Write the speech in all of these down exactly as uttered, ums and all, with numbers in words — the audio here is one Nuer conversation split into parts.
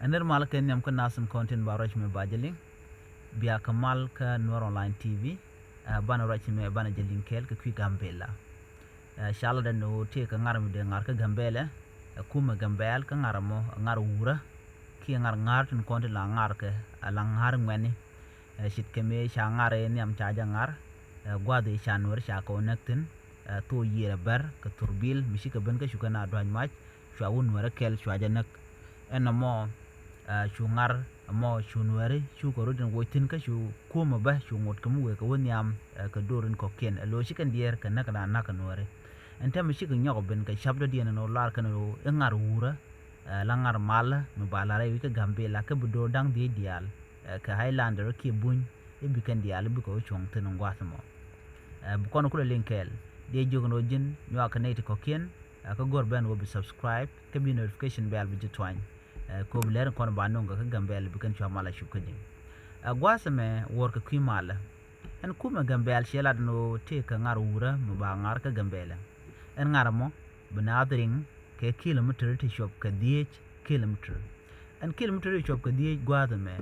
Ɛ nir mal kɛ nhiam kä nath in kɔn tin ba ruac mɛ ba jɛ liŋ. Bia kɛ mal kä Nuer Online T V. Ɛ banɛ ruac mɛ banɛ jɛ liŋ kɛɛl kɛ kui̱ Gambɛla. Ɛ cal dɛ ni ɣöö tëë kɛ ŋar mi dee ŋar kä Gambɛlɛ. Ɛ kumɛ Gambɛl kä ŋar mɔ ɛ ŋar wurä. Kiɛ ŋar ŋa̱r tin kɔn tin la ŋar kɛ ɛ la ŋa̱r ŋuɛni. Ɛ ce̱tkɛ mëë ca ŋar ɛ nhiam ca jɛ ŋar. Ɛ gua̱a̱th ëë ca Nuɛri ca kɛ wä näk thi̱n. Ɛ thok yiëër ɛ bär kɛ thurbil mi cikɛ ben kä cukɛ na dua̱ny mac. Cua wä Nuɛri kɛl cua jɛ näk. Ɛn ɛmɔ ɛ cu ŋar ɛmɔ cu Nuɛri cukɛ rot in woc thi̱n kä cu kuɔ̱mɛ bä cu ŋot kɛ mi wëë kɛ wä nhiam. Ɛ kɛ do̱r in kɔ̱kiɛn ɛ lo̱c ci kɛn diɛɛr kɛ näk na na̱k kɛ Nuɛri. Ɛn tɛmɛ cikɛ nyɔk ɛ ben kɛ ca̱p dɔ̱diɛn ɛn ɣöö lar kɛn ɣöö i̱ ŋar wurä. Ɛ la ŋar malä mi ba la̱r ɛ wi̱c kä Gambɛla kä bi do̱r da̱ŋ dhiec diaal. Ɛ kɛ Highlander kiɛ buny i̱ bi kɛn diaal i̱ bikɛ wä cuɔ̱ŋ thi̱n in gua̱a̱th ɛmɔ. Ɛ bi kɔn kulɛ liŋ kɛɛl diɛ jiök in ɣöö ji̱n nyuak kɛ nɛy ti kɔ̱kiɛn. Ɛ kä go̱r ben ɣöö bi subscribe kä bi notification bell bi ji̱ tuany. Ɛ kɛ ɣöö bi lɛr in kɔn ba no̱ŋ kɛ kä Gambɛla bi kɛn cua mal a cuk kä ji̱. Ɛ gua̱a̱th ɛmɛ wuɔr kɛ kui̱ malä. Ɛn kumɛ Gambɛl ciɛ lat in ɣöö tëë kɛ ŋar wurä mi ba ŋar kä Gambɛla. Ɛn ŋar ɛmɔ bi naath riŋ kɛ kilometer ti cuɔp kɛ dhiec kilometer. Ɛn kilometer ti cuɔp kɛ dhiec gua̱a̱th ɛmɛ.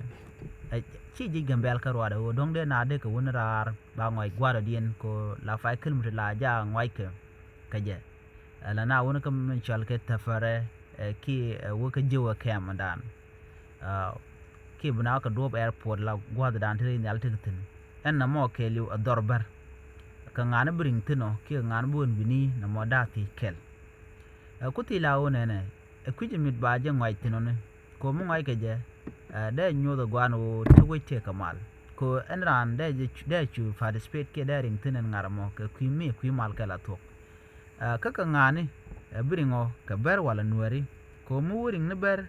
Ɛ ci ji̱ Gambɛl kä ruaadɛ ɣöö dɔ̱ŋ dee na dee kɛ wun raar ba ŋɔc gua̱a̱r dɔ̱diɛn kɛ ɣöö la five kilometer la ja ŋɔckɛ kɛ jɛ. Ɛ la na wun kä min cɔal kɛ Tɛfɛrɛ ɛ kiɛ ɛ wä kä ji̱ wä kɛmdan. Ɛ kiɛ bi na wä kɛ duɔ̱ɔ̱p airport la gua̱a̱thdan ti rɛy nhial tekɛ thi̱n. Ɛn na mɔ kɛɛliw ɛ dhɔr bär. Kɛ ŋa̱n bi riŋ thi̱n ɔ kiɛ ŋa̱n bi wen wi̱ni na mɔ da̱a̱ thiec kɛl. Ɛ ku thiec la wun ɛnɛ ɛ kui̱c mit ba jɛ ŋɔac thi̱n ɔni. Kɛ ɣöö mi ŋɔackɛ jɛ ɛ dee nyoth ɛ gua̱a̱n ɣöö te wec tëë kɛ mal. Kɛ ɣöö ɛn raan dee cu participate kiɛ dee riŋ thi̱n ɛn ŋa̱r ɛmɔ kɛ kui̱ mi kui̱ mal kɛ la thuɔ̱k. Ɛ kä kɛ ŋa̱a̱ni ɛ bi riŋ ɔ kɛ bär wala Nuɛri. Kɛ ɣöö mi wä riŋ ni bär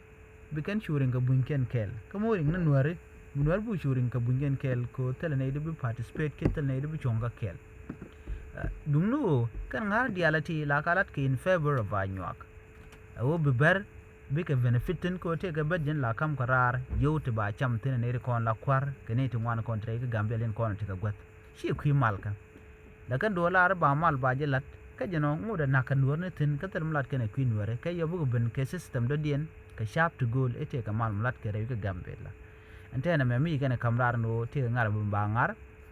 bi kɛn cu riŋ kɛ bunykiɛn kɛɛl. Kä mi wä riŋ ni Nuɛri bi Nuɛri bi cu riŋ kɛ bunykiɛn kɛɛl kɛ ɣöö thilɛ nɛy di bi participate kiɛ thilɛ nɛy di bi cuɔ̱ŋ kä kɛɛl. Ɛ duŋni ɣöö kɛn ŋa̱r diaal ɛ ti la ka lat kɛ in favor of Anyuak. Ɛ ɣöö bi bär bikɛ benefit thi̱n kɛ ɣöö tëëkɛ bät ji̱n la ka̱m kɛ raar yio̱w ti ba cam thi̱n ɛ nɛy ti kɔn la kua̱r kɛ nɛy ti ŋuan kɔn ti rɛy kä Gambɛl in kɔn ti kɛ guäth. Ci kui̱ malkä. Lakin duɔ̱ɔ̱r lar ba mal ba ji̱ la̱t kä ji̱n ɔ ŋot ɛ na̱k kɛ Nuäär ni thi̱n kä thil mi lat kɛn ɛ kui̱ Nuäärɛ kɛ yɔ bikɛ ben kɛ system dɔ̱diɛn kɛ ca̱a̱p ti gööl i̱ tëëkɛ mal mi lat kɛ rɛy kä Gambɛl la. Ɛn tɛɛn ɛmɛ mi ci kɛn ɛ ka̱m raar ni ɣöö tëëkɛ ŋa̱r bi ba ŋa̱r.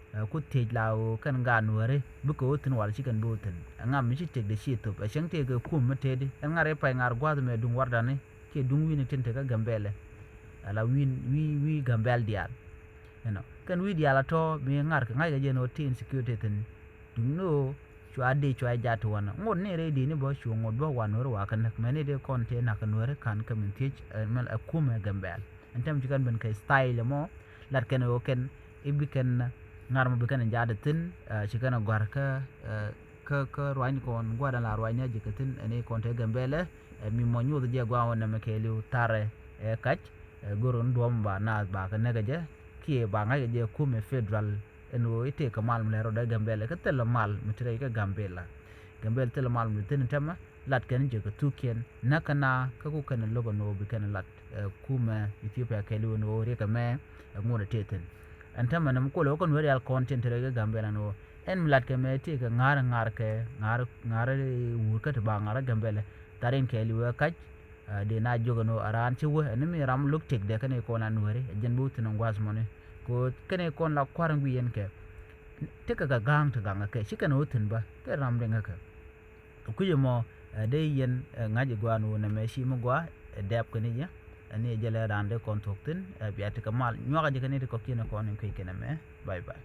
Ɛ ku thiec la ɣöö kɛn gaat Nuääri bikɛ ɣöö thi̱n wal ci kɛn bi ɣöö thi̱n. Ɛ ŋam mi ci tëkdɛ ci thop ɛ cäŋ tëëkɛ kum mi tëëdi ɛn ŋa̱r i̱ pay ŋa̱r gua̱a̱th ɛmɛ duŋ wardani kiɛ duŋ wi̱ni tin tekä Gambɛlɛ. Ala wi̱n wi̱i̱ wi̱i̱ Gambɛl diaal. Ɛnɔ kɛn wi̱i̱ diaal a tɔ̱ mi ŋa̱r kɛ ŋa̱ckɛ jɛ ni ɣöö ti insecurity thi̱n. Duŋni ɣöö cua dee cua jat ti wanɛ ŋot ni rɛy di̱i̱ni bä cu ŋot bä wa Nuääri wa kɛ näk mɛni dee kɔn tëë na̱k kɛ Nuääri ka̱n kä min thiec ɛ mɛl ɛ kumɛ Gambɛl. Ɛn tɛm ci kɛn ben kɛ style mɔ lat kɛn ɣöö kɛn i̱ bi kɛn ŋa̱r mɔ bi kɛn jaat thi̱n. Ci kɛn gɔ̱a̱r kä kä kä ruacni kɔn gua̱dan la ruacni a ji̱ kä thi̱n ɛn i̱ kɔn te Gambɛlɛ. Mi mɔ nyoth jɛ gua̱a̱ wä nɛmɛ kɛɛliw tharɛ ɛ kac. Go̱r ni duɔ̱ɔ̱m ba naath ba kɛ näk ɛ jɛ kiɛ ba ŋa̱c kɛ jɛ kumɛ federal. Ɛn ɣöö i̱ tëëkɛ mal mi lɛ rɔɔdɛ Gambɛlɛ kä thilɛ mal mi te rɛy kä Gambɛla. Gambɛl thilɛ mal mi thi̱n tɛmɛ lat kɛn jɛ kɛ thukiɛn näk kɛn a kä ku kɛn lo̱k ɛn ɣöö bi kɛn lat. Ɛ kumɛ Ethiopia kɛɛliw ɛn ɣöö riɛk ɛmɛ ɛ ŋot ɛ tëë thi̱n. Ɛn täämɛ nɛmɛ kuɔlɛ wä kä Nuääri rial kɔn tin te rɛy kä Gambɛla ɛn ɣöö ɛn mi lat kɛ mɛ tëëkɛ ŋa̱r ŋa̱r kɛ ŋa̱r ŋa̱r wur kä ti ba ŋa̱r kä Gambɛla. Tharin kɛɛliw ɛ kac. Dee na jiök ɛn ɣöö a raan ci wä ɛn mi ram lo̱k tëkdɛ kɛn i̱ kɔn la Nuääri ɛ jɛn bi wä thi̱n ɛn gua̱a̱th mɔni. Kɛ ɣöö kɛn i̱ kɔn la kua̱r ɛn guic ɛn kɛ. Tekɛ kɛ ga̱a̱ŋ ti gaŋ kɛ ci kɛn ɣöö thi̱n bä kɛ ram riŋ kɛ. Kɛ kui̱c ɛmɔ ɛ dee yɛn ɛ ŋa̱c ɛ gua̱a̱n ɣöö nɛmɛ ci mi gɔaa ɛ dɛɛp kɛn i̱ jɛ. Ɛn i̱ jɛ lɛ raan dee kɔn thuɔ̱k thi̱n ɛ bia tekɛ mal nyuakä jɛ kɛn i̱ ti kɔ̱kiɛn ɛ kɔn in kui̱c kɛn ɛmɛ. Bye bye.